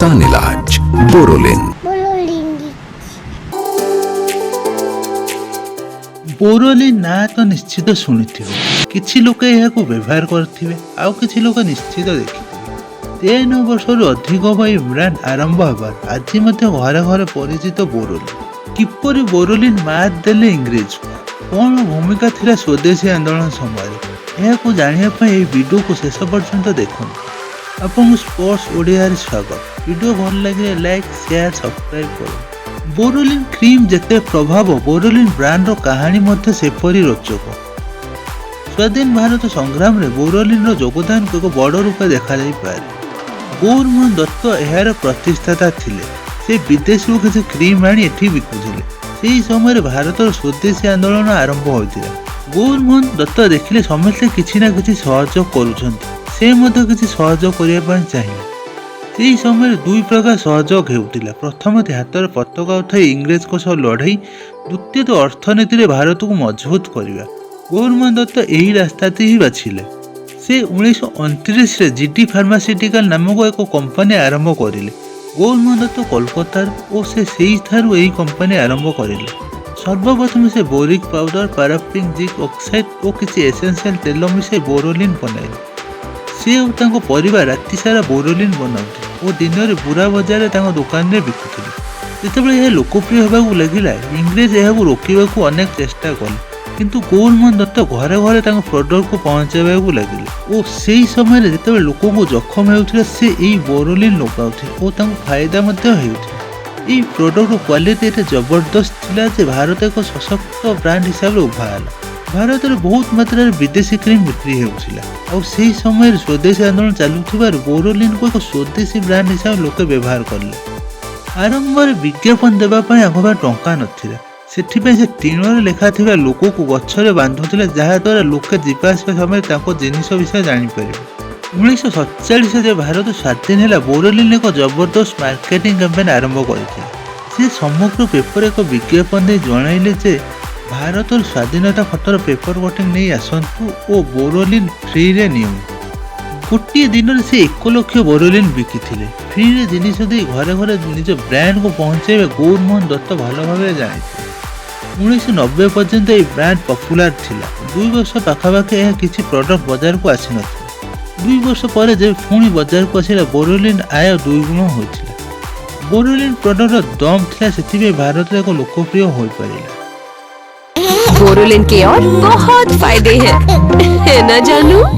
आसान इलाज, बोरोलिन। ବୋରୋଲିନ୍ ଦିଦି। ବୋରୋଲିନ୍ ନାଁ ତ ନିଶ୍ଚିତ ଶୁଣିଥିବେ। କିଛି ଲୋକ ଏହାକୁ ବ୍ୟବହାର କରିଥିବେ, ଆଉ କିଛି ଲୋକ ନିଶ୍ଚିତ ଦେଖିଥିବେ। 93 ବର୍ଷରୁ ଅଧିକ ହେବ ଏହି ବ୍ରାଣ୍ଡ ଆରମ୍ଭ ହେବାର। ଆଜି ମଧ୍ୟ ଘରେ ଘରେ ପରିଚିତ ବୋରୋଲିନ୍। କିପରି ବୋରୋଲିନ୍ ମାତ୍ ଦେଲେ ଇଂରେଜକୁ, କ'ଣ ଭୂମିକା ଥିଲା ସ୍ୱଦେଶୀ ଆନ୍ଦୋଳନ ସମୟରେ, ଏହାକୁ ଜାଣିବା ପାଇଁ ଏହି ଭିଡ଼ିଓକୁ ଶେଷ ପର୍ଯ୍ୟନ୍ତ ଦେଖନ୍ତୁ। ଆପଣଙ୍କୁ ସ୍ପୋର୍ଟସ ଓଡ଼ିଆରେ ସ୍ୱାଗତ। ଭିଡ଼ିଓ ଭଲ ଲାଗିଲେ ଲାଇକ୍, ସେୟାର, ସବସ୍କ୍ରାଇବ୍ କରନ୍ତୁ। ବୋରୋଲିନ୍ କ୍ରିମ୍ ଯେତେ ପ୍ରଭାବ, ବୋରୋଲିନ୍ ବ୍ରାଣ୍ଡର କାହାଣୀ ମଧ୍ୟ ସେପରି ରୋଚକ। ସ୍ୱାଧୀନ ଭାରତ ସଂଗ୍ରାମରେ ବୋରୋଲିନ୍ର ଯୋଗଦାନକୁ ଏକ ବଡ଼ ରୂପେ ଦେଖାଯାଇପାରେ। ଗୌରମୋହନ ଦତ୍ତ ଏହାର ପ୍ରତିଷ୍ଠାତା ଥିଲେ। ସେ ବିଦେଶରୁ କିଛି କ୍ରିମ୍ ଆଣି ଏଠି ବିକୁଥିଲେ। ସେହି ସମୟରେ ଭାରତର ସ୍ୱଦେଶୀ ଆନ୍ଦୋଳନ ଆରମ୍ଭ ହୋଇଥିଲା। ଗୌରମୋହନ ଦତ୍ତ ଦେଖିଲେ ସମସ୍ତେ କିଛି ନା କିଛି ସହଯୋଗ କରୁଛନ୍ତି, ସେ ମଧ୍ୟ କିଛି ସହଯୋଗ କରିବା ପାଇଁ ଚାହିଁଲେ। ସେହି ସମୟରେ ଦୁଇ ପ୍ରକାର ସହଯୋଗ ହେଉଥିଲା। ପ୍ରଥମତଃ ହାତରେ ପତାକା ଉଠାଇ ଇଂରେଜଙ୍କ ସହ ଲଢ଼େଇ, ଦ୍ୱିତୀୟତଃ ଅର୍ଥନୀତିରେ ଭାରତକୁ ମଜବୁତ କରିବା। ଗୌରମୋହନ ଦତ୍ତ ଏହି ରାସ୍ତାଟି ହିଁ ବାଛିଲେ। ସେ 1929ରେ ଜିଡି ଫାର୍ମାସିଟିକାଲ ନାମକ ଏକ କମ୍ପାନୀ ଆରମ୍ଭ କରିଲେ। ଗୌରମୋହନ ଦତ୍ତ କୋଲକାତାର ଓ ସେ ସେଇଠାରୁ ଏହି କମ୍ପାନୀ ଆରମ୍ଭ କରିଲେ। ସର୍ବପ୍ରଥମେ ସେ boric powder, paraffin, zinc oxide ଓ କିଛି ଏସେନ୍ସିଆଲ ତେଲ ମିଶାଇ ବୋରୋଲିନ୍ ବନାଇଲେ। ସେ ଓ ତାଙ୍କ ପରିବାର ରାତି ସାରା ବୋରୋଲିନ୍ ବନାଉଥିଲେ ଓ ଦିନରେ ବୁରା ବଜାରରେ ତାଙ୍କ ଦୋକାନରେ ବିକୁଥିଲେ। ଯେତେବେଳେ ଏହା ଲୋକପ୍ରିୟ ହେବାକୁ ଲାଗିଲା, ଇଂରେଜ ଏହାକୁ ରୋକିବାକୁ ଅନେକ ଚେଷ୍ଟା କଲେ। କିନ୍ତୁ ଗୌରମୋହନ ଦତ୍ତ ଘରେ ଘରେ ତାଙ୍କ ପ୍ରଡକ୍ଟକୁ ପହଞ୍ଚାଇବାକୁ ଲାଗିଲେ ଓ ସେହି ସମୟରେ ଯେତେବେଳେ ଲୋକଙ୍କୁ ଜଖମ ହେଉଥିଲା, ସେ ଏହି ବୋରୋଲିନ୍ ଲଗାଉଥିଲେ ଓ ତାଙ୍କୁ ଫାଇଦା ମଧ୍ୟ ହେଉଥିଲା। ଏହି ପ୍ରଡକ୍ଟର କ୍ୱାଲିଟି ଏତେ ଜବରଦସ୍ତ ଥିଲା ଯେ ଭାରତ ଏକ ସଶକ୍ତ ବ୍ରାଣ୍ଡ ହିସାବରେ ଉଭା ହେଲା। ଭାରତରେ ବହୁତ ମାତ୍ରାରେ ବିଦେଶୀ କ୍ରିମ୍ ବିକ୍ରି ହେଉଥିଲା ଆଉ ସେହି ସମୟରେ ସ୍ୱଦେଶୀ ଆନ୍ଦୋଳନ ଚାଲୁଥିବାରୁ ବୋରୋଲିନ୍କୁ ଏକ ସ୍ୱଦେଶୀ ବ୍ରାଣ୍ଡ ହିସାବରେ ଲୋକେ ବ୍ୟବହାର କଲେ। ଆରମ୍ଭରେ ବିଜ୍ଞାପନ ଦେବା ପାଇଁ ଆଙ୍କ ପାଖରେ ଟଙ୍କା ନଥିଲା। ସେଥିପାଇଁ ସେ ଟିଣରେ ଲେଖାଥିବା ଲୋକକୁ ଗଛରେ ବାନ୍ଧୁଥିଲେ, ଯାହାଦ୍ୱାରା ଲୋକେ ଯିବା ଆସିବା ସମୟରେ ତାଙ୍କ ଜିନିଷ ବିଷୟରେ ଜାଣିପାରିବେ। 1947ରେ ଯେବେ ଭାରତ ସ୍ୱାଧୀନ ହେଲା, ବୋରୋଲିନ୍ ଏକ ଜବରଦସ୍ତ ମାର୍କେଟିଂ କ୍ୟାମ୍ପେନ୍ ଆରମ୍ଭ କରିଥିଲା। ସେ ସମଗ୍ର ପେପର ଏକ ବିଜ୍ଞାପନ ଦେଇ ଜଣାଇଲେ ଯେ ଭାରତର ସ୍ୱାଧୀନତା ଫଟୋର ପେପର କଟିଂ ନେଇ ଆସନ୍ତୁ ଓ ବୋରୋଲିନ୍ ଫ୍ରିରେ ନିଅନ୍ତୁ। ଗୋଟିଏ ଦିନରେ ସେ 1 ଲକ୍ଷ ବୋରୋଲିନ୍ ବିକିଥିଲେ। ଫ୍ରିରେ ଜିନିଷ ଦେଇ ଘରେ ଘରେ ନିଜ ବ୍ରାଣ୍ଡକୁ ପହଞ୍ଚାଇବା ଗୌରମୋହନ ଦତ୍ତ ଭଲ ଭାବରେ ଜାଣିଥିଲେ। 1990 ପର୍ଯ୍ୟନ୍ତ ଏହି ବ୍ରାଣ୍ଡ ପପୁଲାର ଥିଲା। 2 ବର୍ଷ ପାଖାପାଖି ଏହା କିଛି ପ୍ରଡକ୍ଟ ବଜାରକୁ ଆସିନଥିଲା। 2 ବର୍ଷ ପରେ ଯେବେ ପୁଣି ବଜାରକୁ ଆସିଲା, ବୋରୋଲିନ୍ ଆୟ ଦୁଇଗୁଣ ହୋଇଥିଲା। ବୋରୋଲିନ୍ ପ୍ରଡକ୍ଟର ଦମ୍ ଥିଲା, ସେଥିପାଇଁ ଭାରତରେ ଏକ ଲୋକପ୍ରିୟ ହୋଇପାରିଲା। बोरोलिन के और बहुत फायदे हैं, है ना जानू?